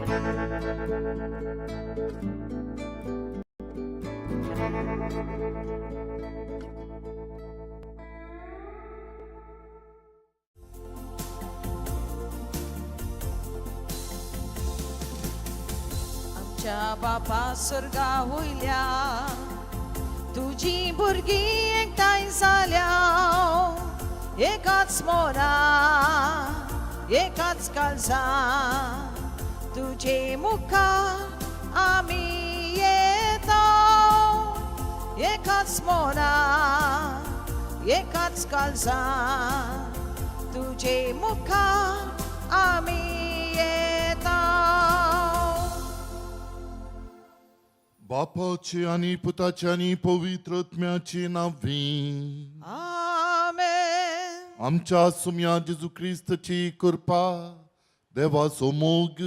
आमच्या बापा स्वर्गा वयल्या तुजी भुरगीं एकठांय जाल्या, एकाच मोरा एकाच काळजा, तुजे मुखार आमी येता, एकाच मोरा एकाच काळजा, तुजे मुखार आमी येता. बापाचे आनी पुताचे आनी पवित्र आत्म्याचे नांवी. आमेन. आमच्या सुम्या जेजू क्रिस्तची कृपा, देवाचो मोग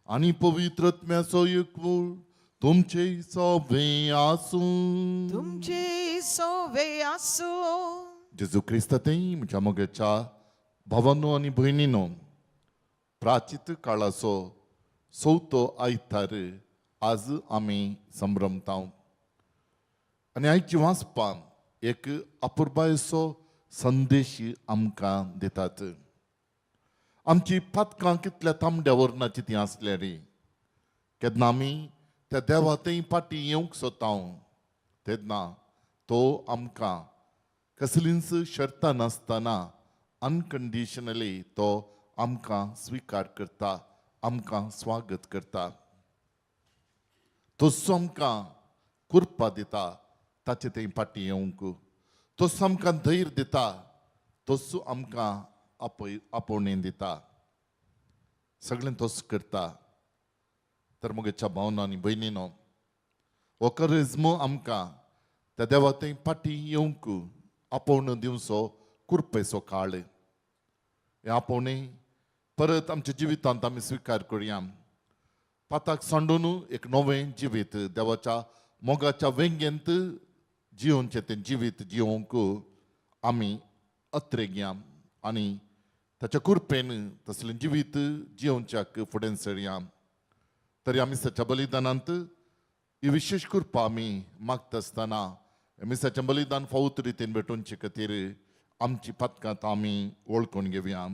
आनी पवित्र आत्म्याचो एकवट तुमचे सवे आसूं. तुमचे सोवे आसूं. जेजू क्रिस्त तें म्हज्या मोगाच्या भावानो आनी भयणीनो, प्राचीत काळाचो चवथो आयतार आज आमी संभ्रमता आनी आयची वाचपान एक अपुरबायेचो संदेश आमकां दितात. आमची पातकां कितल्या तांबड्या वर्णाची ती आसल्यार, केन्ना आमी त्या देवा थंय फाटीं येवंक सोदता तेन्ना तो आमकां कसलींच शर्तां नासतना अनकंडिशनली तो आमकां स्विकार करता, आमकां स्वागत करता. तोच आमकां कृपा दिता ताचे थंय फाटीं येवंक, तोच आमकां धैर्य दिता, तोच आमकां आपय आपोवणें दिता, सगळें तोच करता. तर म्हज्या भावना आनी भयणीनो, हो करिज्म आमकां त्या देवा थंय फाटीं येवंक आपोवणो दिवचो कृपेचो काळ. हें आपोवणें परत आमच्या जिवितांत आमी स्विकार करुया. पाताक सांडून एक नवें जिवीत देवाच्या मोगाच्या वेंगेंत जियोवचें तें जिवीत जियोवंक आमी अत्रेगया आनी ताच्या कृपेन तसलें जिवीत जियोवच्याक फुडें सरया. तरी आमी सच्या बलिदानांत ही विशेश कृपा आमी मागता आसतना मिसाचें बलिदान फावत रितीन भेटोवचे खातीर आमची पातकां आमी वळखून घेवया.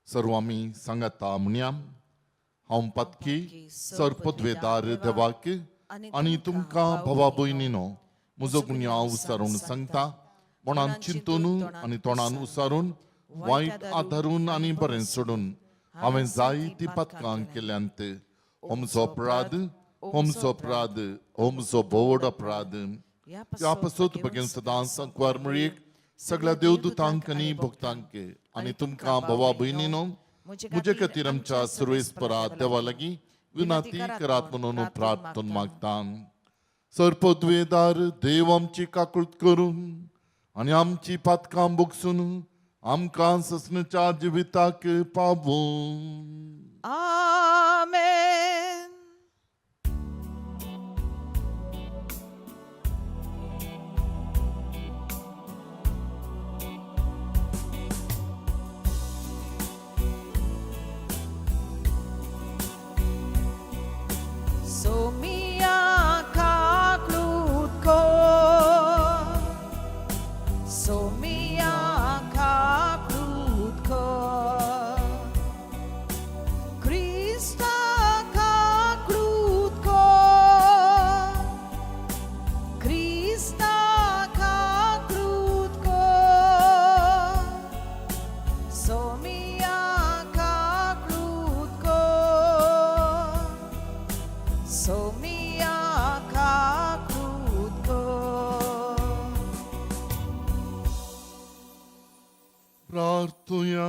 सर्व आमी सांगाता म्हणया, हांव पातकी सर पदवेदार देवाक आनी तुमकां भावा भयणीनो म्हजो गुन्यांव उसारून सांगता. मनान चिंतून आनी तोंडान उसारून, वायट आदारून आनी बरें सोडून हांवें जायतीं पातकां केल्यांत. होमचो अपराध, होमचो अपराध, होमचो भोवड अपराध. ह्या पासत भगेन सदां संकवार मळयेक, सगळ्या देवदूतांक आनी भक्तांक आनी तुमकां भावा भयणीनो म्हजे खातीर आमच्या सुरवेस्परा देवा लागीं विनाती करात म्हणून प्रार्थन मागता. सरपदवेदार देव आमची काकूत करून आनी आमची पातकां बोगसून आमकां ससनच्या जिविताक पावूं. आमेन. सोमिया काकलूत कर, सोमिया काकलूत कर, क्रिस्ता काकलूत कर, क्रिस्ता काकलूत कर, सोमिया काकलूत कर, सोमिया काकलूत कर. प्रार्थुया.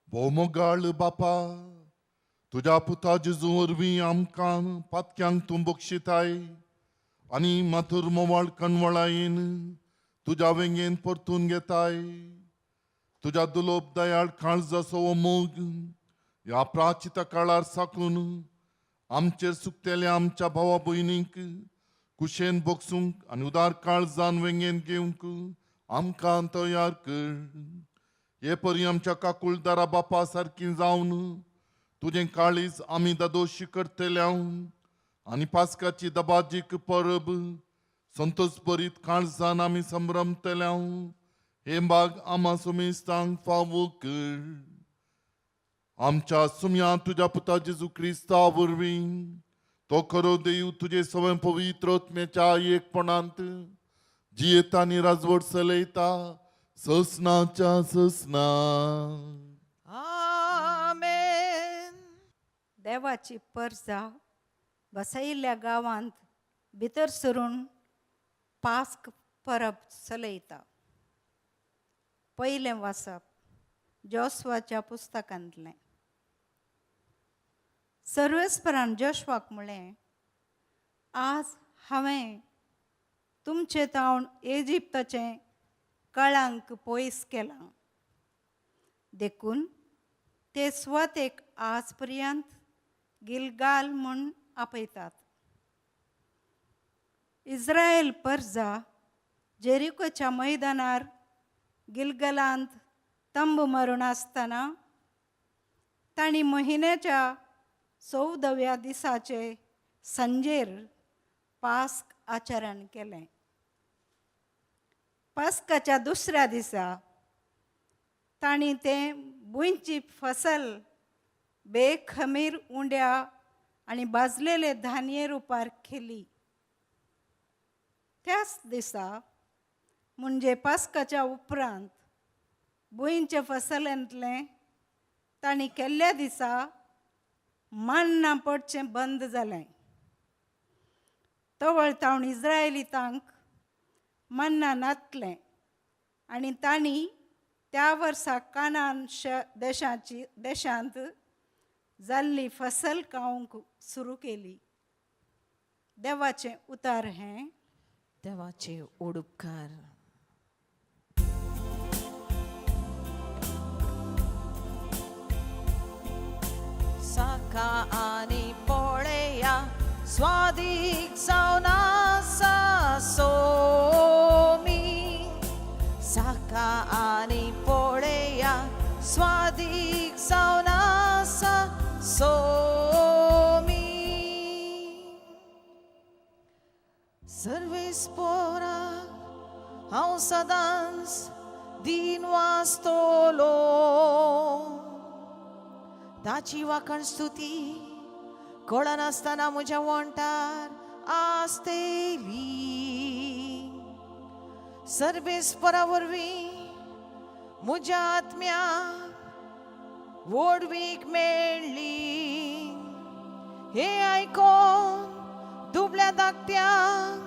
भोवमोगाळ बापा, तुज्या पुता जेजू वरवीं आमकां पातक्यांक तूं बक्षिताय आनी माथूर मोवाळ कणवळायेन तुज्या वेंगेन परतून घेताय. तुज्या दुलोब दयाळ काळजाचो हो मोग ह्या प्राचिता काळार साकून आमचेर सुकतेल्या आमच्या भावा भयणींक कुशेन बोगसूंक आनी उदार काळजान वेंगेन घेवंक आमकां तयार कर. हे परी आमच्या काकुळदारा बापा सारकी जावन तुजें काळीज आमी दादोशी करतले आनी पास्काची दबाजीक परब संतोष बरीत काळजान आमी संभ्रमतले. हे बाग आमा सुमेस्तांक फावो कर. आमच्या सुम्या तुज्या पुता जेजू क्रिस्ता वरवीं तो खरो देव तुजे सवय पवित्र आत्म्याच्या एकपणांत जियेता आनी राजवट चलयता ससनाच्या ससना. आमेन. देवाची परजा बसयिल्ल्या गांवांत भितर सरून पास्क परब चलयता. पयलें वाचप जोस्वाच्या पुस्तकांतलें. सर्वेस्परान जोशवाक म्हळें, आज हांवें तुमचे तावन इजिप्ताचें कळांक पयस केलां, देखून ते सुवातेक आज पर्यंत गिलगाल म्हूण आपयतात. इस्रायल परजा जेरिकोच्या मैदानार गिलगलांत तंबू मारून आसतना तांणी म्हयन्याच्या 14व्या दिसाचे सांजेर पास्क आचरण केलें. पास्काच्या दुसऱ्या दिसा तांणी तें भुंयची फसल बेखमीर उंड्या आनी भाजलेले धानये रुपार केली. त्याच दिसा म्हणजे पास्काच्या उपरांत भुंयच्या फसलांतलें तांणी केल्ल्या दिसा मान्ना पडचें बंद जालें. तवळ तावन इस्रायलितांक मन्ना नातलें आनी तांणी त्या वर्सा कानान देशाची देशांत जाल्ली फसल खावंक सुरू केली. देवाचें उतार हें. देवाचे ओडुपकार. साका आनी पळया स्वादीक जावन आसा सोमी. साका आनी पळया स्वादीक जावन आसा सोमी. सर्वेस्पोराक हांव सदांच दीन वाचतलो, ताची वाखण स्तुती कळनासतना म्हज्या वंठार आसतली. सर्वेस्परा वरवीं म्हज्या आत्म्याक व्हडवीक मेळ्ळी. हे आयकोन दुबळ्या धाकट्यांक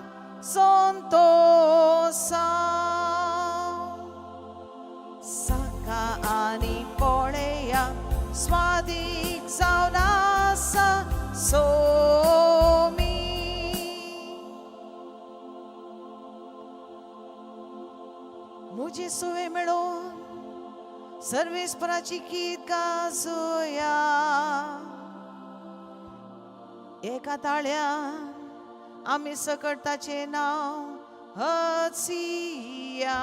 संतोसांव. साका आनी पळया स्वादीक जावन आसा सोमी. म्हजी सुवे मेळोवन सर्वेस्पराची गीत गाजोया. एका ताळ्यान आमी सकट ताचें नांव हसिया.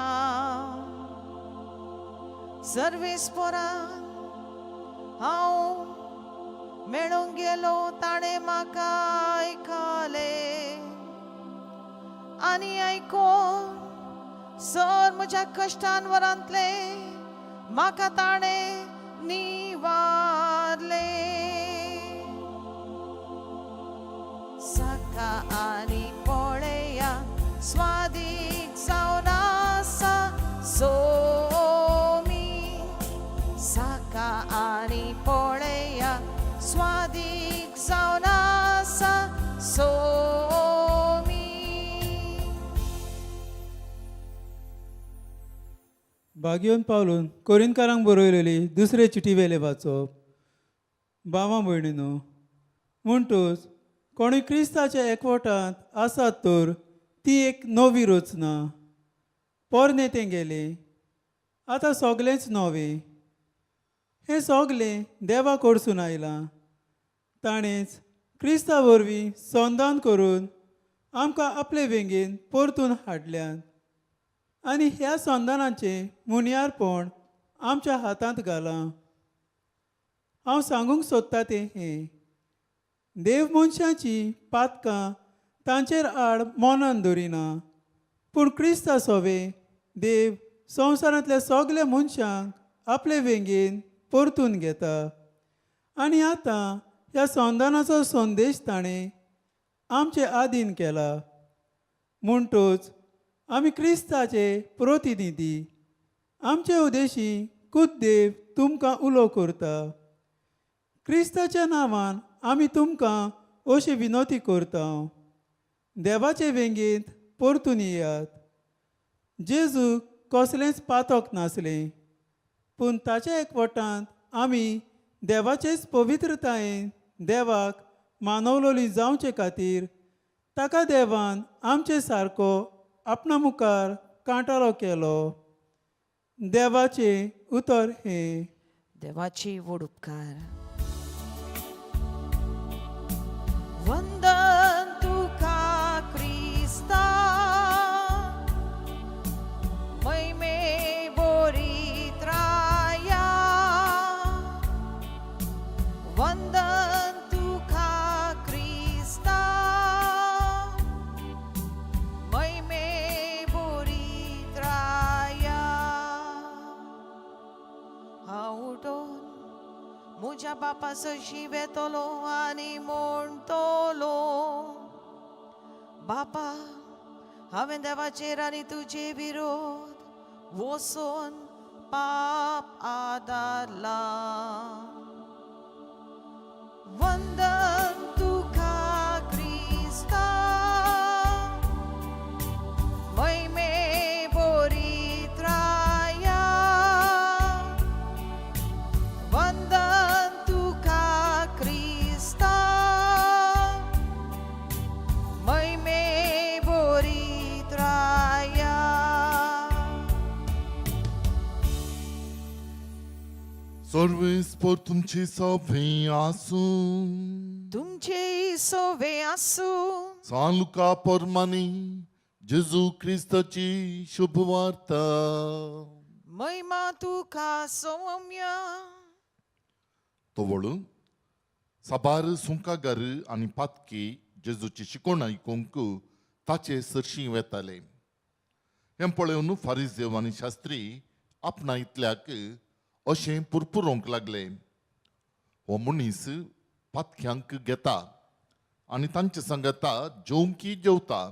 सर्वेस्पराक हांव मेळूंक गेलो, ताणें म्हाका आयकलें आनी आयकोन सर म्हज्या कश्टान वरांतलें म्हाका ताणें निवारलें. साका आनी पळया स्वादीक जावन आसा सोमी. साका आनी पळया स्वादीक जावन आसा सोमी. बागयोन पावलून कोरिनकारांक बरयलेली दुसरे चिटी वेले वाचप. बाबा भयणीनो, म्हणटूच कोणूय क्रिस्ताच्या एकवटांत आसात तर ती एक नवी रचना. पोरणे तें गेलें, आतां सगलेंच नवें. हें सगलें देवा कडसून आयलां. ताणेंच क्रिस्ता वरवीं संदान करून आमकां आपले वेंगेन परतून हाडल्यात आनी ह्या संदानाचें मुनियारपण आमच्या हातांत घालां. हांव सांगूंक सोदता तें हें, देव मनशाची पातकां तांचेर आड मनान दवरिना, पूण क्रिस्ता सोवे देव संवसारांतल्या सगल्या मनशांक आपले वेंगेन परतून घेता. आनी आतां ह्या संदानाचो संदेश ताणें आमचे आदीन केला. म्हणटूच आमी क्रिस्ताचे प्रतिनिधी. आमचे उदेशी कुद्देव तुमकां उलो करता. क्रिस्ताच्या नांवान आमी तुमकां अशी विनवती करता, देवाचे वेंगेंत परतून येयात. जेजू कसलेंच पातक नासलें, पूण ताच्या एकवटांत आमी देवाचेच पवित्रतायेन देवाक मानवलोली जावचे खातीर ताका देवान आमचे सारको आपणा मुखार कांटारो केलो. देवाचें उतर हें. देवाची व्हड उपकार. वंदन तुका क्रिस्ता, महिमे बोरित्राया. वंदन तुका क्रिस्ता, महिमे बोरित्राया. हांव उठोन म्हज्या बापा सरशी वेतलो आनी म्हणटलो, बापा, हांवें देवाचेर आनी तुजे विरोध वचून पाप आदारला. वंदन तुका क्रिस्ता, महिमे बोरित्राया. वंदन तुका क्रिस्ता, महिमे बोरित्राया. सर्वेस्पर तुमची सभे आसूं. तुमचे सोवे आसूं. सान लुका परमानी जेजू क्रिस्ताची शुभवार्ता. महिमा तुका सौम्या. तवळ साबार सुंकागार आनी पातकी जेजूची शिकवण आयकूंक ताचे सरशीं वेताले. हें पळोवन फारीजेव आनी शास्त्री आपणा इतल्याक अशें पुरपुरोवंक लागले, हो मनीस पातक्यांक घेता आनी तांचे सांगता जेवंकी जेवता.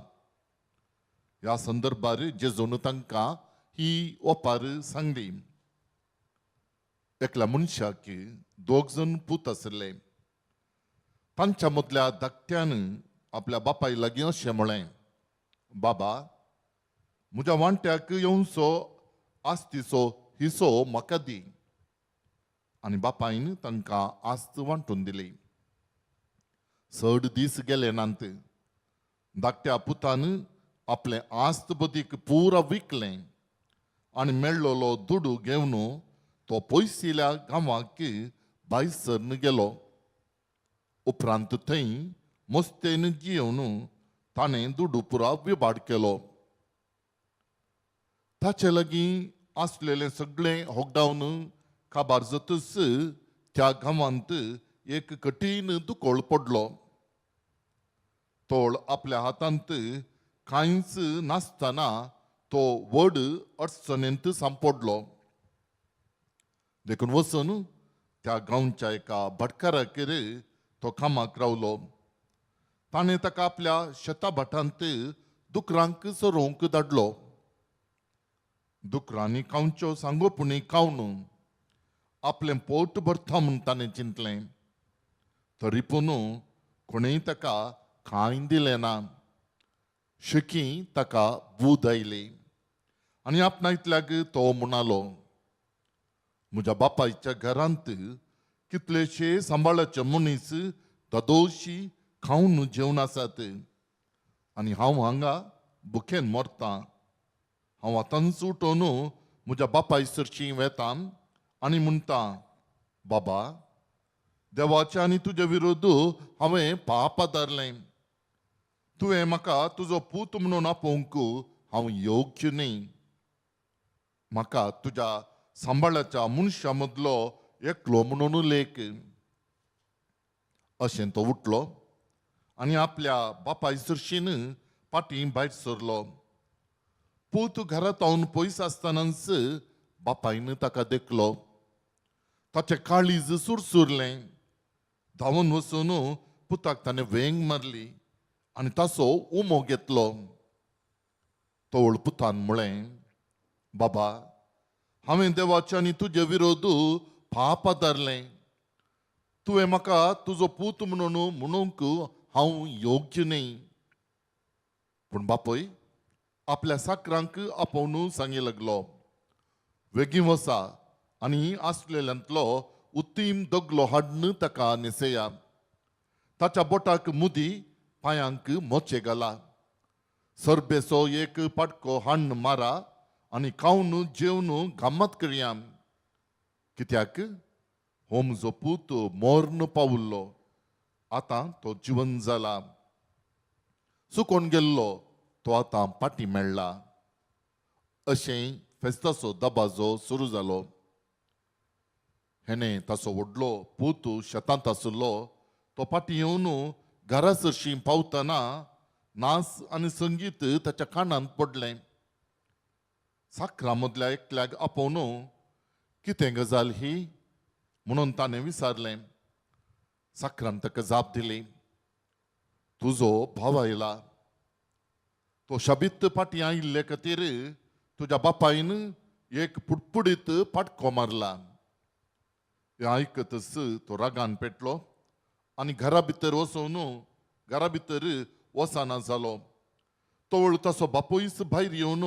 ह्या संदर्भार जेजून तांकां ही ओपार सांगली. एकल्या मनशाक दोग जण पूत आशिल्ले. तांच्या मदल्या धाकट्यान आपल्या बापाय लागीं अशें म्हळें, बाबा, म्हज्या वांट्याक येवचो आस्तीचो हिसो म्हाका दी. आनी बापायन तांकां आस्त वांटून दिली. चड दीस गेले नात, धाकट्या पुतान आपलें आस्त बदीक पुरा विकलें आनी मेळ्ळोलो दुडू घेवन तो पयसिल्या गांवाक भायर सरन गेलो. उपरांत थंय मस्तेन जियेवन ताणें दुडू पुरा विबाड केलो. ताचे लागीं आसलेलें सगळें होगडावन काबार जातच त्या गांवांत एक कठीण दुकोळ पडलो. तोळ आपल्या हातांत कांयच नासतना तो व्हड अडचणेंत सांपडलो. देखून वचून त्या गांवच्या एका भाटकारागेर तो कामाक रावलो. ताणें ताका आपल्या शेता भाटांत दुकरांक चरोवंक धाडलो. दुकरांनी खावच्यो सांगोपणी खावन आपलें पोट भरता म्हूण ताणें चिंतलें. तरी पूण कोणेंय ताका कांय दिलें ना. शेकी ताका बूद आयली आनी आपणा इतल्याक तो म्हणालो, म्हज्या बापायच्या घरांत कितलेशे सांबाळाचे मनीस ददोशी खावन जेवन आसात आनी हांव हांगा भुकेन मरतां. हांव आतांच उठोवन म्हज्या बापाय सरशीं वेता आनी म्हणटा, बाबा, देवाच्या आनी तुजे विरोध हांवें पाप आदारलें. तुवें म्हाका तुजो पूत म्हणून आपोवंक हांव योग्य न्ही. म्हाका तुज्या सांबाळाच्या मनशां मदलो एकलो म्हणून लेख. अशें तो उठलो आनी आपल्या बापाय सरशीन फाटीं भायर सरलो. पूत घरांत हांव पयस आसतनाच बापायन ताका देखलो. ताचें काळीज सुरसुरलें. धांवून वचून पुताक ताणें वेंग मारली आनी ताचो उमो घेतलो. तवळ पुतान म्हळें, बाबा, हांवें देवाचे आनी तुजे विरोध पाप आदारलें. तुवें म्हाका तुजो पूत म्हणून म्हणूंक हांव योग्य न्हय. पूण बापूय आपल्या साकरांक आपोवन सांगी लागलो, वेगीं वसा आनी आसलेल्यांतलो उत्तीम दगलो हाडून ताका न्हेसया. ताच्या बोटाक मुदी, पांयांक मोचे घाला. सरबेचो एक पाटको हाण्ण मारा आनी खावन जेवन गम्मत करया. कित्याक हो म्हजो पूत मोर्न पावुल्लो, आतां तो जिवन जाला. चुकोन गेल्लो तो आतां पाटी मेळ्ळा. अशें फेस्ताचो दबाजो सुरू जालो. हेणें ताचो व्हडलो पूत शेतांत आशिल्लो तो फाटीं येवन घरा सरशीं पावतना नाच आनी संगीत ताच्या कानांत पडलें. साकरां मदल्या एकल्याक आपोवन कितें गजाल ही म्हणून ताणें विचारलें. साकरान ताका जाप दिली, तुजो भाव आयला, तो शाबीत फाटीं आयिल्ले खातीर तुज्या बापायन एक पुटपुडीत पाटको मारला. हें आयकतच तो रागान पेटलो आनी घरा भितर वचून घरा भितर वचना जालो. तवळ ताचो बापूयच भायर येवन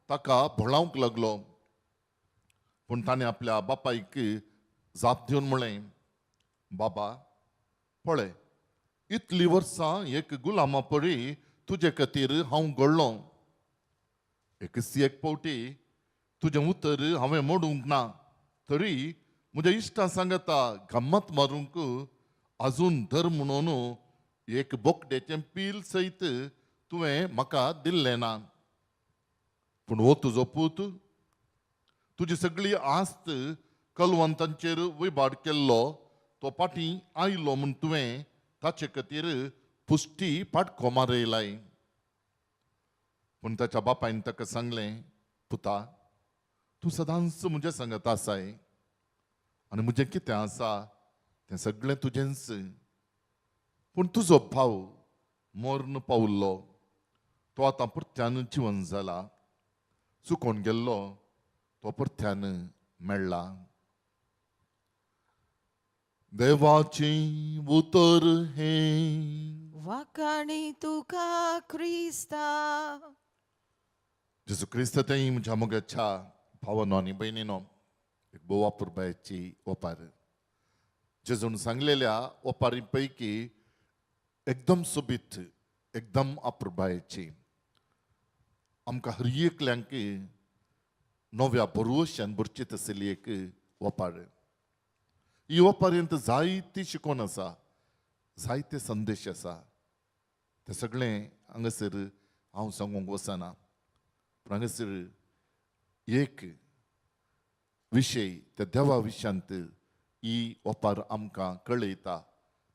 ताका भोळावंक लागलो. पूण ताणें आपल्या बापायक जाप दिवन म्हळें, बाबा पळय, इतलीं वर्सां एक गुलामा परी तुजे खातीर हांव घडलो. एकच एक फावटी तुजें उतर हांवें मोडूंक ना, तरी म्हज्या इश्टां सांगता गम्मत मारूंक आजून धर म्हणून एक बोकड्याचें पील सयत तुवें म्हाका दिल्लें ना. पूण हो तुजो पूत तुजी सगळी आस्त कलवंतांचेर विबाड केल्लो, तो फाटीं आयलो म्हूण तुवें ताचे खातीर पुश्टी पाटको मारयलाय. पूण ताच्या बापायन ताका सांगलें, पुता, तूं सदांच म्हज्या सांगत आसाय आनी म्हजें कितें आसा तें सगळें तुजेंच. पूण तुजो भाव मर्ण पावल्लो, तो आतां परत्यान जिवन जाला. चुकोन गेल्लो तो परत्यान मेळ्ळा. देवाचें उतर हें. वाखाणी तुका क्रिस्ता. जेजू क्रिस्त तें म्हज्या मोगाच्या भावानो आनी भयणीनो, एक भोव अपुरबायेची ओपार. जेजून सांगलेल्या ओपारी पैकी एकदम सोबीत, एकदम अपुरबायेची. आमकां हर एकल्यांक नव्या भरवश्यान भरचीत आशिल्ली एक ओपार. ही ओपारेंत जायती शिकवण आसा, जायते संदेश आसा. ते सगळें हांगासर हांव सांगूंक वचना, पूण हांगासर एक विशय त्या देवा विशयांत ही ओपार आमकां कळयता,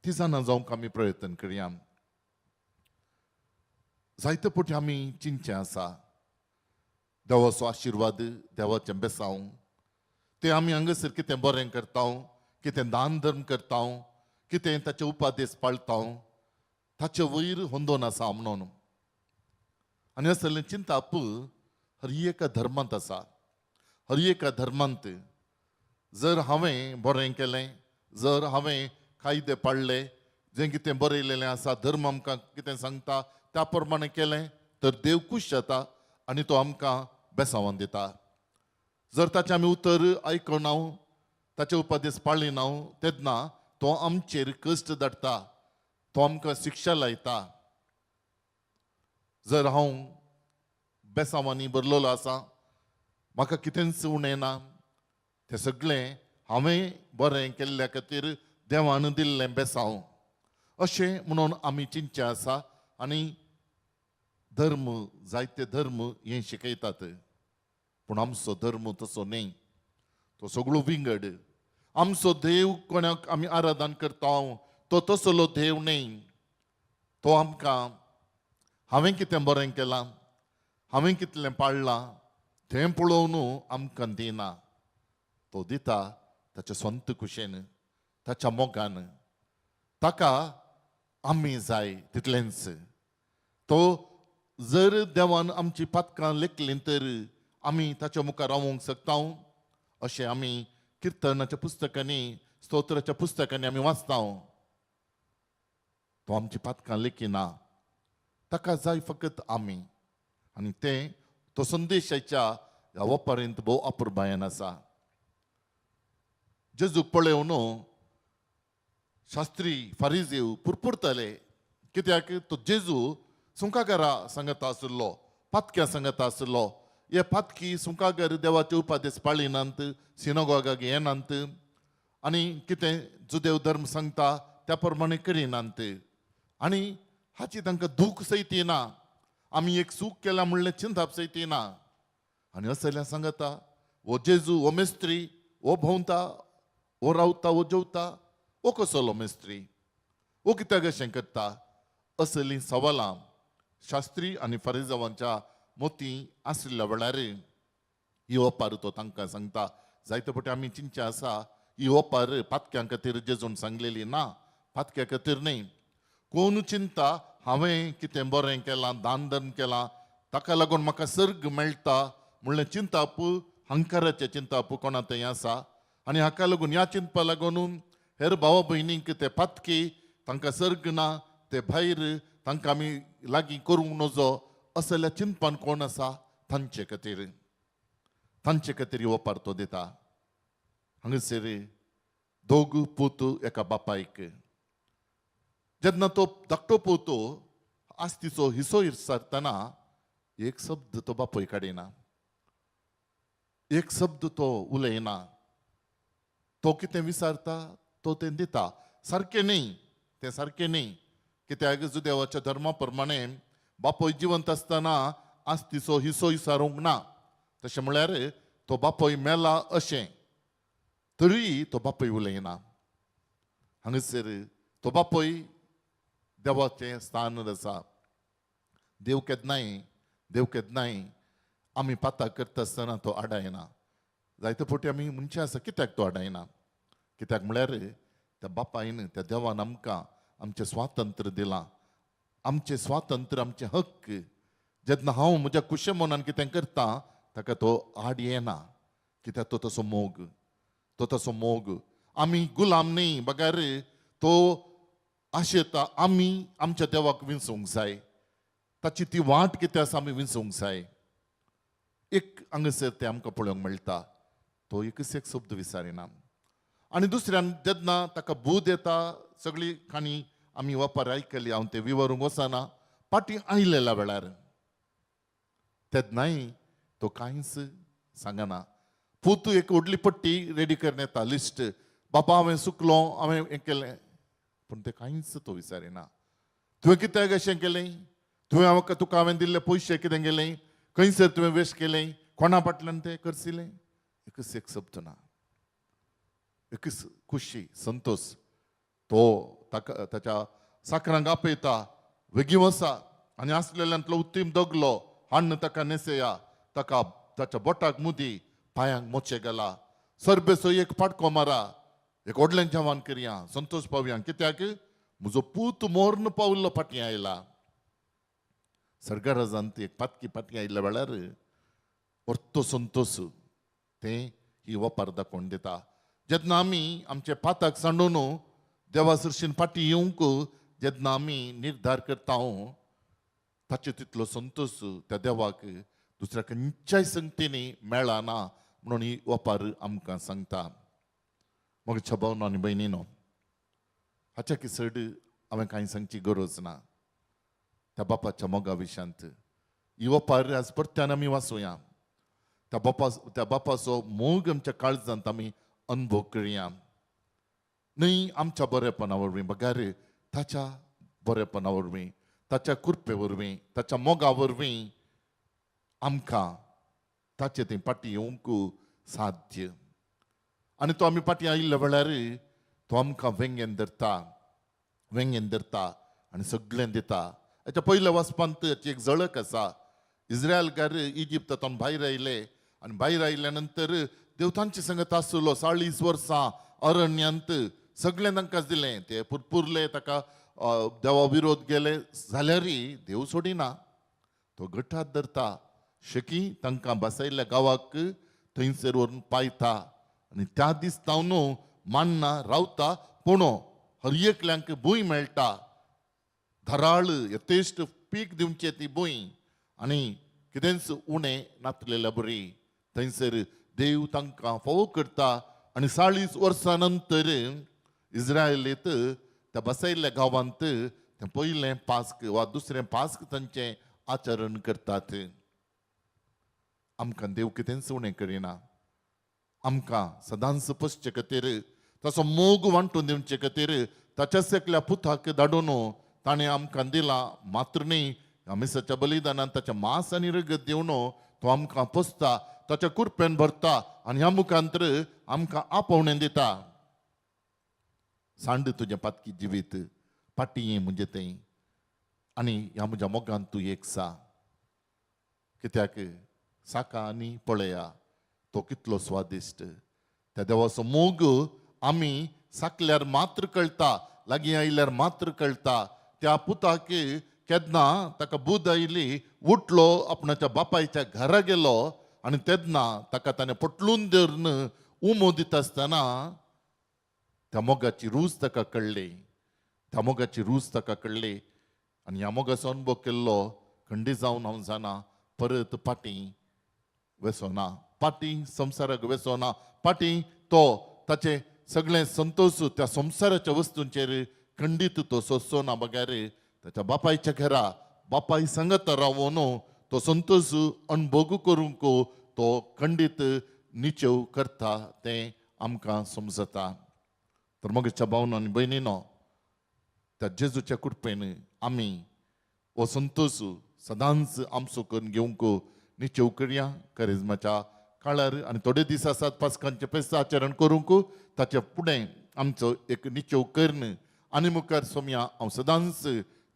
ती जाणा जावंक आमी प्रयत्न करया. जायते फावटी आमी चिंतचें आसा देवाचो आशिर्वाद, देवाचें बेसांव, तें आमी हांगासर कितें बरें करता, कितें दान धर्म करता, कितें ताचे उपादेश पाळता, ताचे वयर होंदोन आसा म्हणून. आनी असलें चिंताप हर एका धर्मांत आसा. हर एका धर्मांत जर हांवें बरें केलें, जर हांवें कायदे पाळ्ळे, जें कितें बरयलेलें आसा, धर्म आमकां कितें सांगता त्या प्रमाणें केलें तर देव खूश जाता आनी तो आमकां बेसावन दिता. जर ताचें आमी उतर आयकना, ताचे उपदेश पाळिना, तेन्ना तो आमचेर कश्ट धाडटा, तो आमकां शिक्षा लायता. जर हांव बेसांवांनी भरलेलो आसा, म्हाका कितेंच उणें ना, तें सगळें हांवें बरें केल्ल्या खातीर देवान दिल्लें बेसांव अशें म्हणून आमी चिंतचें आसा. आनी धर्म, जायते धर्म हें शिकयतात, पूण आमचो धर्म तसो न्हय. तो सगळो विंगड. आमचो देव कोणाक आमी आराधन करता तो तसलो देव न्हय. तो आमकां हांवें कितें बरें केलां, हांवें कितलें पाळ्ळां तें पळोवन आमकां दिना. तो दिता ताच्या स्वंत कुशेन, ताच्या मोगान. ताका आमी जाय तितलेंच. तो जर देवान आमची पातकां लेखलीं तर आमी ताच्या मुखार रावूंक शकता अशें आमी किर्तनाच्या पुस्तकांनी, स्तोत्राच्या पुस्तकांनी आमी वाचता. तो आमची पातकां लेखिना, ताका जाय फकत आमी. आनी तें तो संदेशाच्या ह्या वपारींत भोव अपुरबायेन आसा. जेजूक पळोवन शास्त्री फारिजेव पुरपुरताले, कित्याक तो जेजू सुंकागरा सांगता आशिल्लो, पातक्या सांगता आशिल्लो. हे पातकी सुंकागर देवाचे उपादेश पाळिनात, सिनोगोगाक येनात आनी कितें जुदेव धर्म सांगता त्या प्रमाणे करिनात आनी हाची तांकां दूख सयत येना. आमी एक चूक केल्या म्हणलें चिंताप सयत येना. आनी असल्या सांगता हो जेजू हो मेस्त्री, हो भोंवता, हो रावता, हो जेवता, हो कसलो मेस्त्री, हो कित्याक अशें करता, असलीं सवालां शास्त्री आनी फारिजावांच्या मोती आशिल्ल्या वेळार ही ओपार तो तांकां सांगता. जायते फावटी आमी चिंतचें आसा ही ओपार पातक्यां खातीर जेजून सांगलेली ना, पातक्या खातीर न्हय. कोण चिंता हांवें कितें बरें केलां, दान धर्म केलां, ताका लागून म्हाका सर्ग मेळटा म्हणलें चिंताप, हंकाराचें चिंताप कोणा थंय आसा. आनी हाका लागून ह्या चिंतपा लागून हेर भावा भयणींक ते पातकी, तांकां सर्ग ना, ते भायर, तांकां आमी लागीं करूंक नजो असल्या चिंतपान कोण आसा तांचे खातीर, तांचे खातीर ओपार तो दिता. हांगासर दोग पूत एका बापायक. जेन्ना तो धाकटो पूत आस्तीचो हिसो विचारतना एक शब्द तो बापूय काडिना, एक शब्द तो उलयना. तो कितें विचारता तो तें दिता. सारकें न्हय तें, सारकें न्हय. कित्याक जुदेवाच्या धर्मा प्रमाणे बापूय जिवंत आसतना आस्तीचो हिसो विचारूंक ना. तशें म्हळ्यार तो बापूय मेला अशें, तरी तो बापूय उलयना. हांगासर तो बापूय देवाचें स्थान आसा. देव केन्नाय, देव केन्नाय आमी पाताक करता आसतना तो आडायना. जायते फावटी आमी म्हणचें आसा कित्याक तो आडायना, कित्याक म्हळ्यार त्या बापायन, त्या देवान आमकां आमचें स्वातंत्र्य दिलां, आमचें स्वातंत्र्य, आमचें हक्क. जेन्ना हांव म्हज्या कुशे मनान कितें करता ताका तो आड येना, कित्याक तो तसो मोग, तो तसो मोग. आमी गुलाम न्हय, बगर तो आशेता आमी आमच्या देवाक विंचूंक जाय, ताची ती वाट कितें आसा आमी विंचूंक जाय. एक हांगासर तें आमकां पळोवंक मेळटा. तो एकच एक शब्द विचारिना. आनी दुसऱ्यान जेन्ना ताका बूद येता, सगळी काणी आमी वापर आयकली, हांव तें विवरूंक वचना. फाटीं आयलेल्या वेळार तेन्नाय तो कांयच सांगना. पूत एक व्हडली पट्टी रेडी करून येता, लिस्ट, बाबा हांवें चुकलो, हांवें हें केलें, पूण तें कांयच तो विचारिना. तुवें कित्याक अशें केलें, तुवें हांव तुका हांवें दिल्ले पयशे कितें केलें, खंयसर तुवें वेस्ट केलें, कोणा फाटल्यान तें करसिलें, एकच एक शब्द ना. एकच खुशी, संतोश. तो ताका ताच्या साकरांक आपयता, वेगीं वसा आनी आसलेल्यांतलो उत्तीम दगलो हाडून ताका नेसया, ताका ताच्या बोटाक मुदी, पांयांक मोचे घाला, सरबेचो एक पाटको मारा, एक व्हडलें जेवण करया, संतोश पावया, कित्याक म्हजो पूत मोर्न पावल्लो फाटीं आयला. सर्गराजांत एक पातकी फाटीं आयिल्ल्या वेळार परतो संतोश तें ही वपार दाखोवन दिता. जेन्ना आमी आमचे पाताक सांडून देवा सरशीन फाटीं येवंक जेन्ना आमी निर्धार करता ताचे तितलो संतोश त्या देवाक दुसऱ्या खंयच्याय संगतींनी मेळना म्हणून ही वपार आमकां सांगता. मग भावनो आनी भयणीनो, हाच्या की चड हांवें कांय सांगची गरज ना. त्या बापाच्या मोगा विशयांत ही वपार आज परत्यान आमी वाचुया. त्या बापाचो मोग आमच्या काळजांत आमी अनुभव करया, न्हय आमच्या बरेपणा वरवीं, बगार ताच्या बरेपणा वरवीं, ताच्या कृपे वरवीं, ताच्या मोगा वरवीं आमकां ताचे थंय फाटीं येवंक साध्य. आनी तो आमी फाटीं आयिल्ल्या वेळार तो आमकां वेंगेन धरता, वेंगेन धरता आनी सगळें दिता. हाच्या पयल्या वाचपांत हाची एक झळक आसा. इस्रायलकार इजिप्तांतून भायर आयले आनी भायर आयल्या नंतर देव तांचे संगत आसलो 40 वर्सां अरण्यांत. सगळें तांकां दिलें, ते पुरपुरले, ताका देवा विरोध गेले जाल्यारय देव सोडिना, तो घटात धरता. शकी तांकां बसयल्ल्या गांवाक थंयसर व्हरून पायता आनी त्या दीस तावन मान्ना रावता. पूण हर एकल्यांक भूंय मेळटा, धाराळ यथेश्ट पीक दिवचें ती भूंय आनी कितेंच उणें नातलेल्या बरी. थंयसर देव तांकां फावो करता आनी 40 वर्सां नंतर इस्रायलीत त्या बसयल्ल्या गांवांत तें पयलें पास्क वा दुसरें पास्क तांचें आचरण करतात. आमकां देव कितेंच उणें करिना, आमकां सदांच पोसचे खातीर, ताचो मोग वांटून दिवचे खातीर ताच्याच एकल्या पुताक धाडून ताणें आमकां दिलां. मात्र न्ही, मिसाच्या बलिदानान ताचें मांस आनी रगत दिवन तो आमकां पोसता, ताच्या कुरपेन भरता आनी ह्या मुखांतर आमकां आपोवणें दिता. सांड तुजें पातकी जिवीत, फाटीं ये म्हजें तें आनी ह्या म्हज्या मोगान तूं एक सा. कित्याक साका आनी पळया तो कितलो स्वादिश्ट. त्या देवाचो मोग आमी साकल्यार मात्र कळटा, लागीं आयल्यार मात्र कळटा. त्या पुताक केन्ना ताका बुद आयली, उठलो, आपणाच्या बापायच्या घरा गेलो आनी तेन्ना ताका ताणें पटलून धरून उमो दिता आसतना त्या मोगाची रूच ताका कळ्ळी, त्या मोगाची रूच ताका कळ्ळी. आनी ह्या मोगाचो अनुभव केल्लो खंडी जावन हांव जाणा परत फाटीं वेसोना, फाटीं संवसाराक वेसोना, फाटीं तो ताचे सगळें संतोश त्या संवसाराच्या वस्तूंचेर खंडीत तो सोंसचो ना, बगैर ताच्या बापायच्या घरा बापाय सांगत रावून तो संतोश अनुभोग करूंक तो खंडीत निचेव करता तें आमकां समजता. तर मगेच्या भावनो आनी भयणीनो, त्या जेजूच्या कृपेन आमी हो संतोश सदांच आमचो करून घेवंक निचेव करया. करिज्माच्या काळार आनी थोडे दीस आसात पास्कांचें फेस्त आचरण करूंक, ताचे फुडें आमचो एक निचेव करून आनी मुखार सोमया हांव सदांच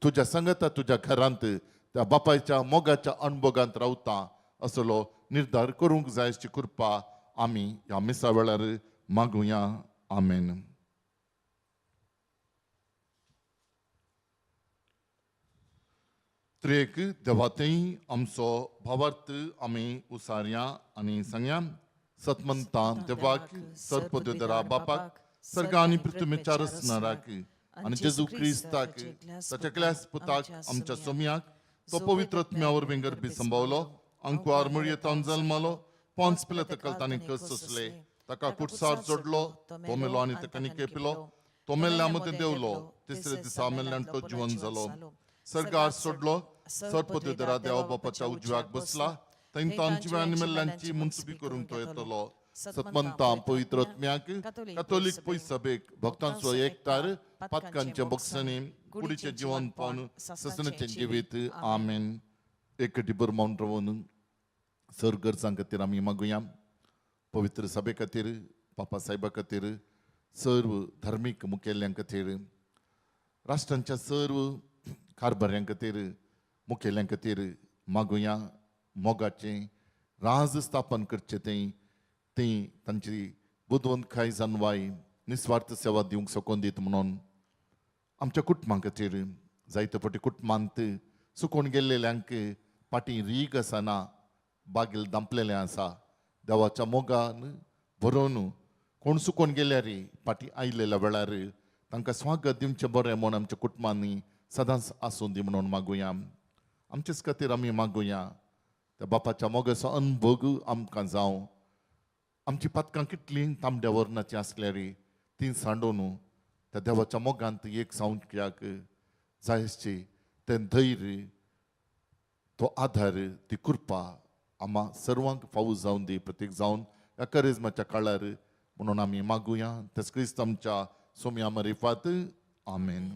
तुज्या सांगता तुज्या घरांत त्या बापायच्या मोगाच्या अणभोगांत रावता असलो निर्धार करूंक जाय अशी कृपा आमी ह्या मिसा वेळार मागुया. आमेन. त्रेक देवातय आमचो भावार्थ आमी उसारया आनी सांगया. सतमंता देवाक, सर्पदेदरा बापाक, सर्गा आनी पृथ्वीच्या रचणाराक आनी जेजू क्रिस्ताक ताच्या क्लास पुताक आमच्या सोमयाक, तो पवित्र आत्म्या वरवीं गर्भी संभावलो, अंकुआर मुळयेतावन जल्मालो, पोन्स पिलाताकल ताणें कस सोंसले, ताका कुटसार जोडलो, तो मेलो आनी ताका निकेपिलो, तो मेल्ल्या मदें देंवलो, तिसरे दिसा मेल्ल्यान तो जिवन जालो, सर्गार सोडलो, सर्पदेदरा देवा बापाच्या उजव्याक बसला, थंय तांची आनी मेल्ल्यांची मुनसुबी करूंक तो येतलो. सतमंता पवित्र आत्म्याक, कातोलीक पयसभेक, भक्तांचो एकतार, पातकांच्या बक्षांनी, कुडीचें जिवन पावन ससनाचें जिवीत. आमेन. एकटी बर मावन रावन सर गरजां खातीर आमी मागुया. पवित्र सभे खातीर, पापा साहेबा खातीर, सर्व धार्मीक मुखेल्यां खातीर, राष्ट्रांच्या सर्व कारभाऱ्यां खातीर, मुखेल्यां खातीर मागुया. मोगाचें राज स्थापन करचें तें ती तांची बुदवंतकाय जानवाय निस्वार्थ सेवा दिवंक शकून दीत म्हणून. आमच्या कुटुंबां खातीर, जायते फावटी कुटुंबांत सुकून गेल्लेल्यांक फाटीं रीग आसना, बागेल दांपलेलें आसा. देवाच्या मोगान भरोवन कोण सुकून गेल्यार फाटीं आयलेल्या वेळार तांकां स्वागत दिवचें बरें म्हूण आमच्या कुटुंबांनी सदांच आसूं दी म्हणून मागुया. आमचेच खातीर आमी मागुया. त्या बापाच्या मोगाचो अनभोग आमकां जावं. आमची पातकां कितलीं तांबड्या वर्णाचीं आसल्यार तीं सांडोवन त्या देवाच्या मोगांत एक जावंक जाय आसची तें धैर्य, तो आधार, ती कृपा आमा सर्वांक फावो जावन दी, प्रतीक जावन ह्या करिज्माच्या काळार म्हणून आमी मागुया. तेच क्रिस्त आमच्या सोम्या मरिफात. आमेन.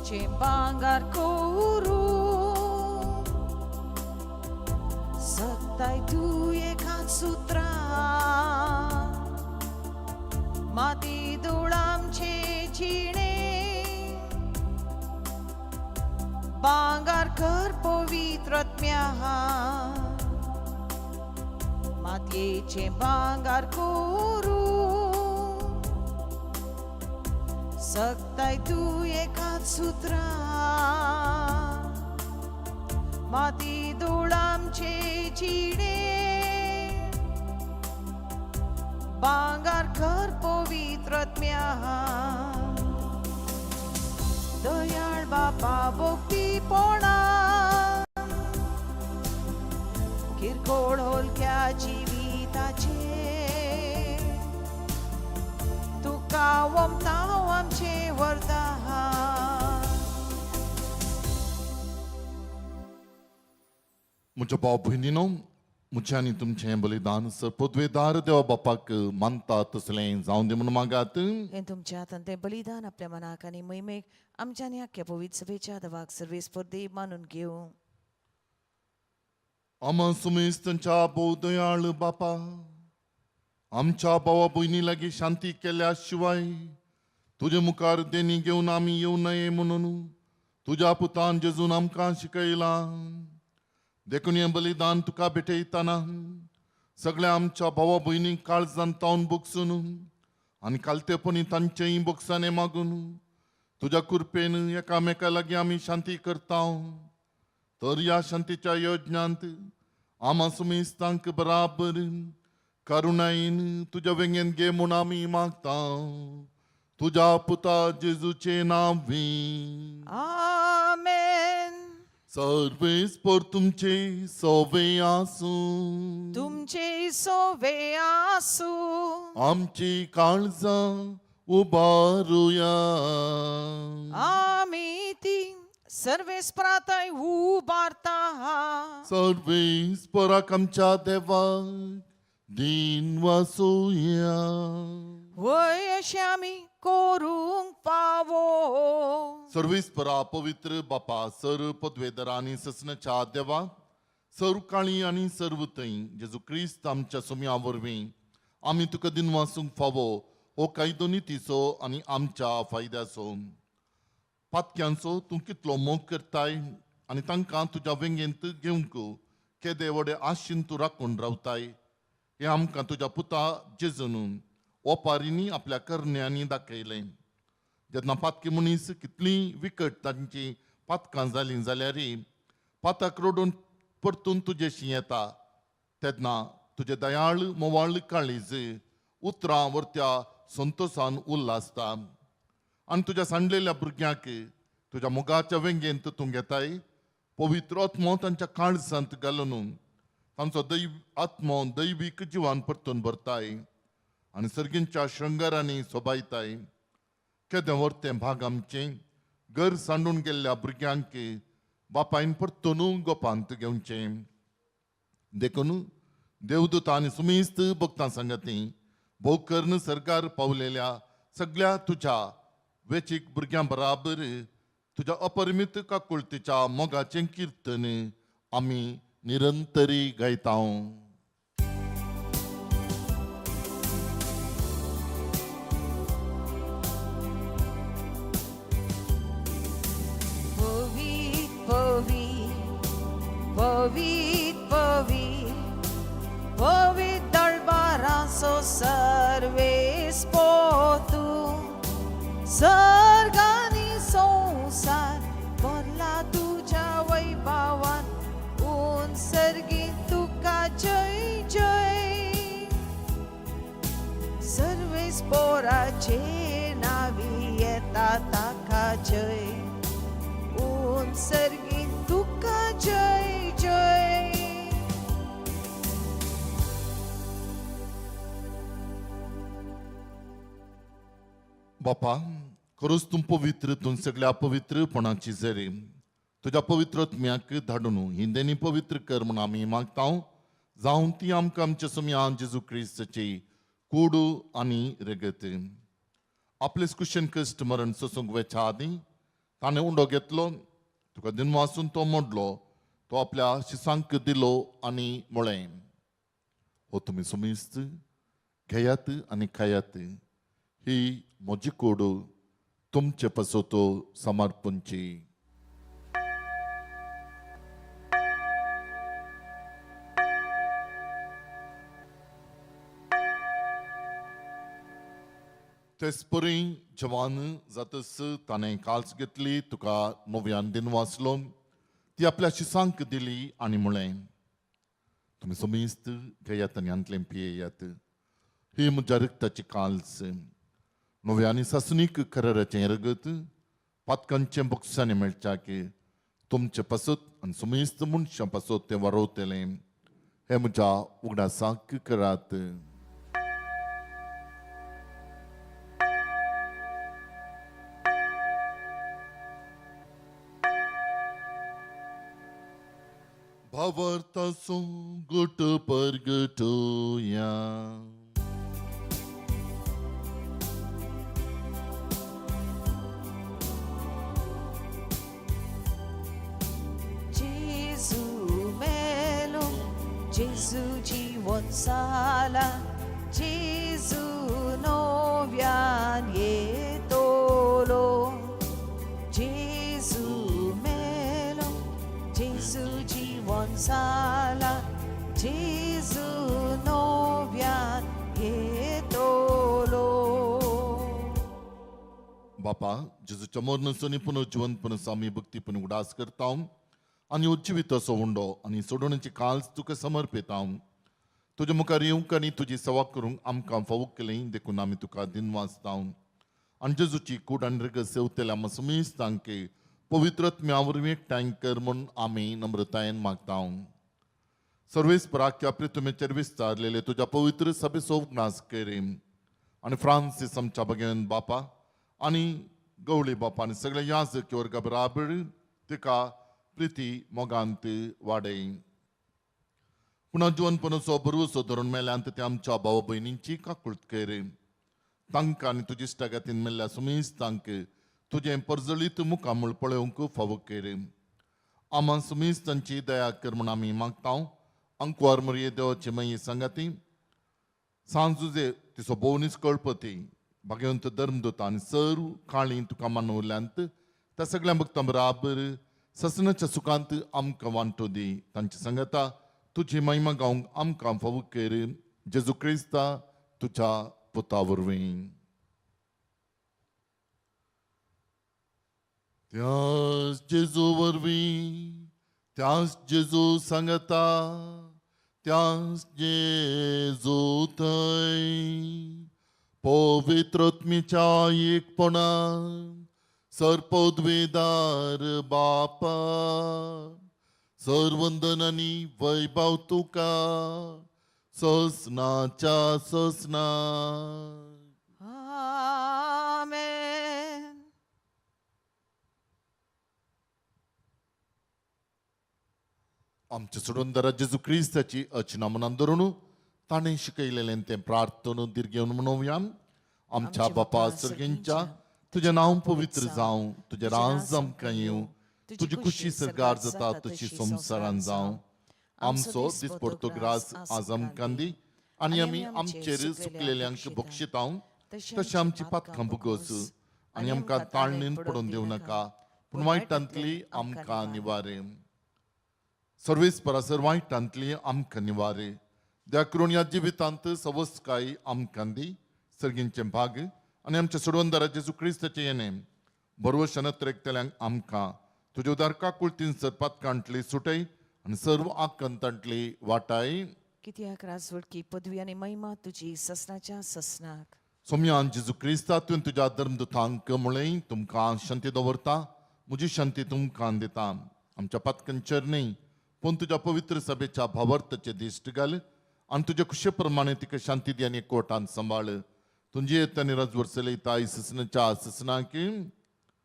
मातयेचें भांगर करूं सत्ताय तूं एकाच सुत्रां माती धूळ आमचे जिणे भांगर कर पवित्र आत्म्या मातयेचें भांगर करूं सकताय तूं एकाच सुत्रां माती धूळ आमचे जिणे भांगर कर पवित्र आत्म्या दयाळ बापा भोगतीपणा किरकोळ हलक्या जिविताचे तुका वमता आमचे वरदान. म्हज्या भाव भयणीनो, म्हजें आनी तुमचें बलिदान सर पदवेदार देवा बापाक मानता तसलें जावं दी म्हणून मागात. हें तुमच्या हातान तें बलिदान आपल्या मनाक आनी मोहिमेक आमच्या आनी आख्ख्या पवित्र सभेच्या देवाक सर्वेस्पर देव मानून घेवं. आमा सुमेस्तंच्या भोव दयाळ बापा, आमच्या भावा भयणी लागीं शांती केल्या शिवाय तुजे मुखार देणी घेवन आमी येवं नये म्हणून तुज्या पुतान जेजून आमकां शिकयलां. देखून हें बलिदान तुका भेटयतना सगळ्या आमच्या भावा भयणींक काळजान तावन बोगसून आनी कालतेपणी तांचेय बोगसाणे मागून तुज्या कृपेन एकामेका लागीं आमी शांती करता. तर ह्या शांतीच्या यज्ञांत आमा सुमेस्तांक बराबर करुणायेन तुज्या वेंगेन घे म्हूण आमी मागता, तुज्या पुता जेजूचे नांवी. आमेन. सर्वेस्पर तुमचे सोवे आसूं. तुमचे सोवे आसूं. आमची काळजां उबारुया. आमी ती सर्वेस्पराथंय उबारता. सर्वेस्पराक आमच्या देवाक दिन वासुया. वय, अशें आमी करूंक फावो. सर्वेस्परा, पवित्र बापा, सर पदवेदर आनी ससनाच्या देवा, सर्व काळी आनी सर्व थंय जेजू क्रिस्त आमच्या सोम्या वरवीं आमी तुका दिन वासूंक फावो हो कायदो नितीचो आनी आमच्या फायद्याचो. पातक्यांचो तूं कितलो मोग करताय आनी तांकां तुज्या वेंगेंत घेवंक केदे व्हडे आशेन तूं राखून रावताय हें आमकां तुज्या पुता जेजून ओपारींनी आपल्या करण्यांनी दाखयलें. जेन्ना पातकी मनीस कितलीं विकट तांची पातकां जालीं जाल्यार पाताक रडून परतून तुजेशी येता तेन्ना तुजें दयाळ मोवाळ काळीज उतरां वरत्या संतोसान उल्हासता आनी तुज्या सांडलेल्या भुरग्यांक तुज्या मोगाच्या वेंगेंत तूं घेताय. पवित्र आत्मो तांच्या काळजांत घालून तांचो दैव आत्मो दैवीक जिवान परतून भरताय आनी सर्गींच्या शृंगारांनी सोबायताय. केदें व्हरतें भाग आमचें घर सांडून गेल्ल्या भुरग्यांक बापायन परतून गोपांत घेवचें. देखून देवदूत आनी सुमेस्त भक्तां सांगती भोव करून सरकार पावलेल्या सगळ्या तुज्या वेचीक भुरग्यां बराबर तुज्या अपरिमीत काकुळतीच्या मोगाचें किर्तन आमी निरंतरी गायता. पवीत पवीत पवीत पवीत पवीत दळबारांचो सर्वेस्पर तूं, सर्ग आनी संवसार भरला तुज्या वैभवान, उंच सर्गीत तुका जय जय. सर्वेस्पराचे नावी येता ताका जय, उंच सर्गीत तुका जय जय. बापा, खरोच तूं पवित्र, तूं सगळ्या पवित्रपणाची जरी तुज्या पवित्र आत्म्याक धाडून हिंदेनी पवित्र कर म्हूण आमी मागता, जावं ती आमकां आमच्या सोम्या जेजू क्रिस्ताची कोडू आनी रगत. आपले कुशन कश्ट मरण सोसूंक वेच्या आदीं ताणें उंडो घेतलो, तुका दिनवासून तो मोडलो, तो आपल्या शिसांक दिलो आनी म्हळें, हो तुमी सुमिस्त घेयात आनी खायात, ही म्हजी कूड तुमचे पासत समर्पणची. तेचपरी जवान जातच ताणें काल्स घेतली, तुका नव्यान दिनवासलो, ती आपल्या शिसांक दिली आनी म्हळें, तुमी समेस्त घेयात आनी हांतलें पियेयात, ही म्हज्या रक्ताची काल्स, नव्या आनी सासणीक कराराचें रगत, पातकांचें बक्षांनी मेळच्याक तुमचे पासत आनी समेस्त मनशां पासत तें वारोवतलें. हें म्हज्या उगडासाक करात. भावार्थाचो गुट परगटोया. Gesù melo, Gesù jiwon sala, Gesù novian yetolo. Gesù melo, Gesù jiwon sala, Gesù novian yetolo. बापा, जेजूच्या मरणाचो पुनर्जिवंतपण आमी भक्तीपण उडास करता आनी उज्जिवीत असो उंडो आनी सोडोवण्याची काल्स तुका समर्पिता. तुज्या मुखार येवंक आनी तुजी सेवा करूंक आमकां फावो केली देखून आमी तुका दिनवासता. आनी जेजूची कूड आनी रगत सेवतल्या आमकां समेस्तांक पवित्र आत्म्या वरवीं एकठांय कर म्हूण आमी नम्रतायेन मागता. सर्वेस्पराच्या प्रितुमेचेर विस्तारलेले तुज्या पवित्र सभेचो उगडास कर आनी फ्रांसीस आमच्या भगेवन बापा आनी गवळी बापा आनी सगळे याजक वर्गा बराबर तिका प्रिती मोगांत वाडय. पुणा जिवनपणाचो बरवसो धरून मेल्यांत ते आमच्या भाव भयणींची काकूळत कर. तांकां आनी तुजी इश्टागातीन मेल्ल्या सुमेस्तांक तुजें परजळीत मुखामूळ पळोवंक फावो कर. आमा सुमेस्तांची दया कर म्हूण आमी मागता. अंकवार मरये देवाचे मागीर सांगाती सांजुजे तिचो भोवनीस कळपती भाग्यवंत धर्मदूत आनी सर्व काळी तुका मानवल्यांत त्या सगळ्या भक्तां बराबर ससनाच्या सुखांत आमकां वांटो दी. तांची सांगता तुजी महिमा गावंक आमकां फावो कर. जेजू क्रिस्ता तुज्या पुता वरवीं. त्याच जेजू वरवीं, त्याच जेजू सांगता, त्याच जेजू थंय पवित्र आत्म्याच्या एकपणान सर्पद्वेदार बापा सर्वंदन आनी वैभव तुका ससनाच्या ससना. आमेन. आमच्या सोडून जेजू क्रिस्ताची अचना मनान धरून ताणें शिकयलेलें तें प्रार्थना दीर्घेवन म्हणोवया. आमच्या बापा सर्गेंच्या, तुजें नांव पवित्र जावं, तुजें राज आमकां येवं, तुजी खुशी सरकार जाता तशी संवसारान जावं. आमचो दिसपडतो ग्रास आज आमकां दी आनी आमी आमचेर सुकलेल्यांक बक्षिता तशें आमची पातकां भुगोस आनी आमकां ताळणीन पडून दिवं नाका, पूण वायटांतली आमकां निवारे. सर्वेस्परासर वायटांतली आमकां निवारे. द्या करून ह्या जिवितांत सवस्काय आमकां दी, सर्गींचें भाग आनी आमच्या सोडवणदारा जेजू क्रिस्ताचें येणें बरवशान त्रेकतल्यांक आमकां तुज्या उदार काकुळतीन सर पातकांतली सुटय आनी सर्व आकांतांतली वाटाय. कित्याक राजवटकी पदवी आनी महिमा तुजी ससनाच्या ससनाक. सोम्यान जेजू क्रिस्ता तुवें तुज्या धर्मदूतांक म्हळें, तुमकां शांती दवरता, म्हजी शांती तुमकां दिता. आमच्या पातकांचेर न्हय पूण तुज्या पवित्र सभेच्या भावार्थाचे दिश्ट घाल आनी तुज्या खुशे प्रमाणे तिका शांती दी आनी एकवटान सांबाळ. तुजी येता राजवर चलयता ससनाच्या ससनाक.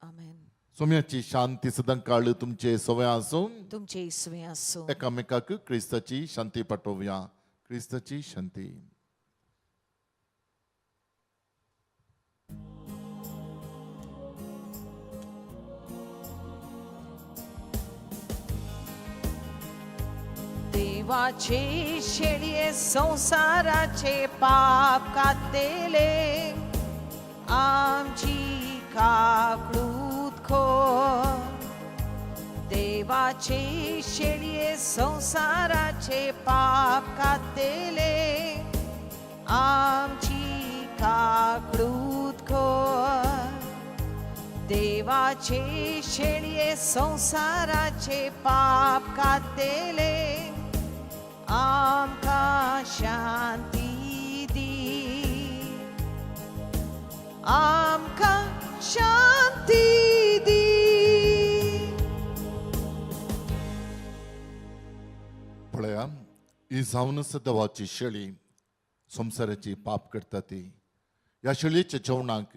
आमेन. सोम्याची शांती सदां काळ तुमचे सवय आसूं, तुमचे इसवे आसूं. एकामेकाक क्रिस्ताची शांती पाठोवया. क्रिस्ताची शांती. देवाचे शेळये संवसाराचे पाप कातले आमची काकळूत खोर. देवाचे शेळये संवसाराचे पाप कातले आमची काकळूत खोर. देवाचे शेळये संवसाराचे पाप कातले आमकां शांती दी, आमकां शांती दी. पळया, ही जावन आसा देवाची शेळी, संवसाराची पाप करता ती. ह्या शेळयेच्या जेवणाक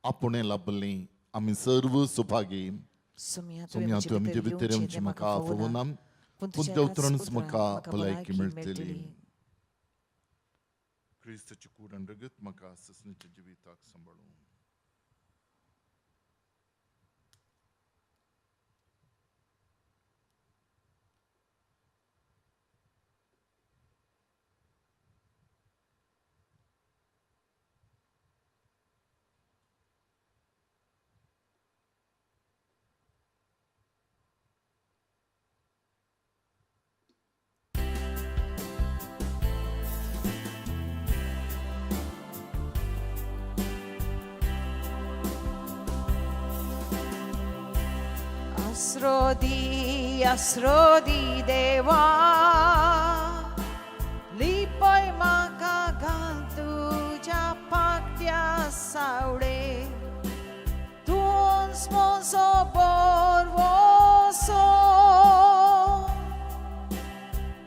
आपुणें लाभली आमी सर्व सुभागी. सुम्या सोम्या, तुवें म्हजे भितर येवचें म्हाका आफोवना, पूण त्या उतरानच म्हाका भलायकी मेळटली. क्रिस्ताची कूड आनी रगत म्हाका ससनीच्या जिविताक सांबाळूं. आसरो दी, आसरो दी देवा, लिपय म्हाका घाल तुज्या पाकट्या सावडे. तूंच म्हजो बरवसो,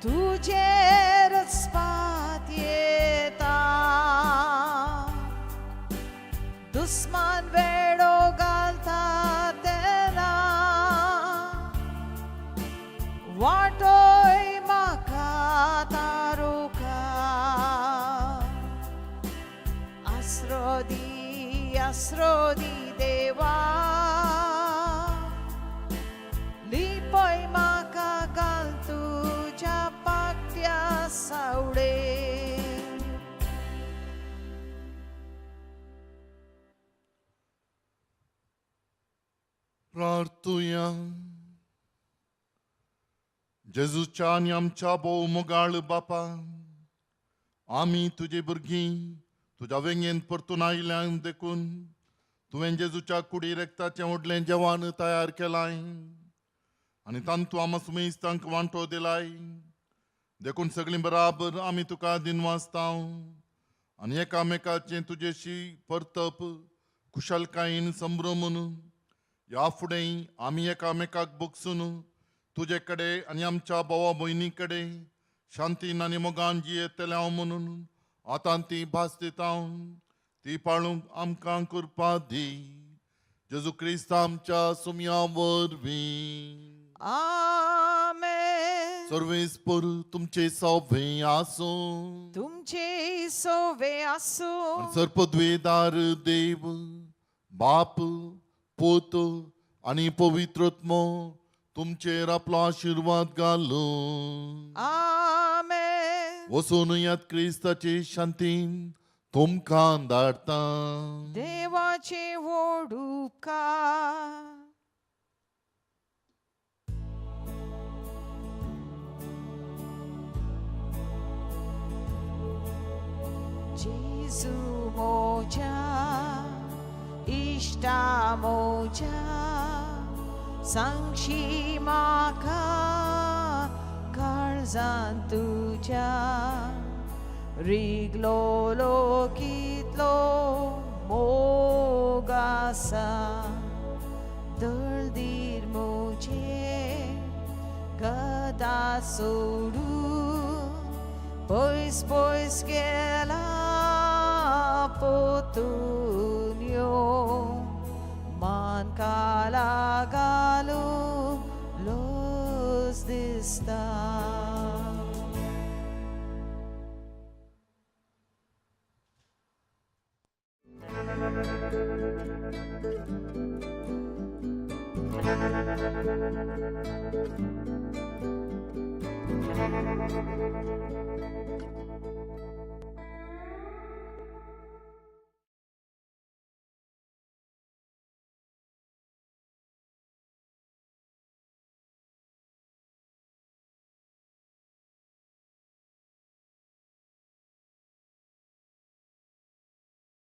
तुजेरच पात येता. दुस्मान वेडो घालता तेन्ना वाटोय म्हाका तारुका. आसरो दी, आसरो दी देवा, लिपय म्हाका घाल तुज्या पाकट्या सावडे. प्रार्थुया. जेजूच्या आनी आमच्या भोव मोगाळ बापा, आमी तुजे भुरगीं तुज्या वेंगेन परतून आयल्यान देखून तुवें जेजूच्या कुडी रक्ताचें व्हडलें जेवण तयार केलाय आनी तांतू आमा सुमेस्तांक वांटो दिलाय. देखून सगळीं बराबर आमी तुका दिनवासताव आनी एकामेकाचें तुजेशी परतप खुशालकायेन संभ्रमून ह्या फुडें आमी एकामेकाक बगसून तुजे कडेन आनी आमच्या भावा भयणी कडेन शांतीन आनी मोगान जियेतले हांव म्हणून आतां ती भास दिता. ती पाळूंक आमकां कृपा दी, जेजू क्रिस्त आमच्या सुमया वरवीं. आमेन. सर्वेस्पर तुमचे सवे आसूं. तुमचे सोवे आसूं. सर्पद्वेदार देव बाप, पूत आनी पवित्रत्मो तुमचेर आपलो आशिर्वाद घालूं. आमेन. वचून यात, क्रिस्ताचे शांतीन तुमकां धाडटा. देवाचे व्हड उपकार. जेजू मोज्या इश्टा मोज्या, सांगशी म्हाका काळजान तुज्या रिगलोलो कितलो मोग आसा. दळदीर म्हजे गदा सोडून पयस पयस गेला पोतून यो, मान काला घालून लोज दिसता. Thank you.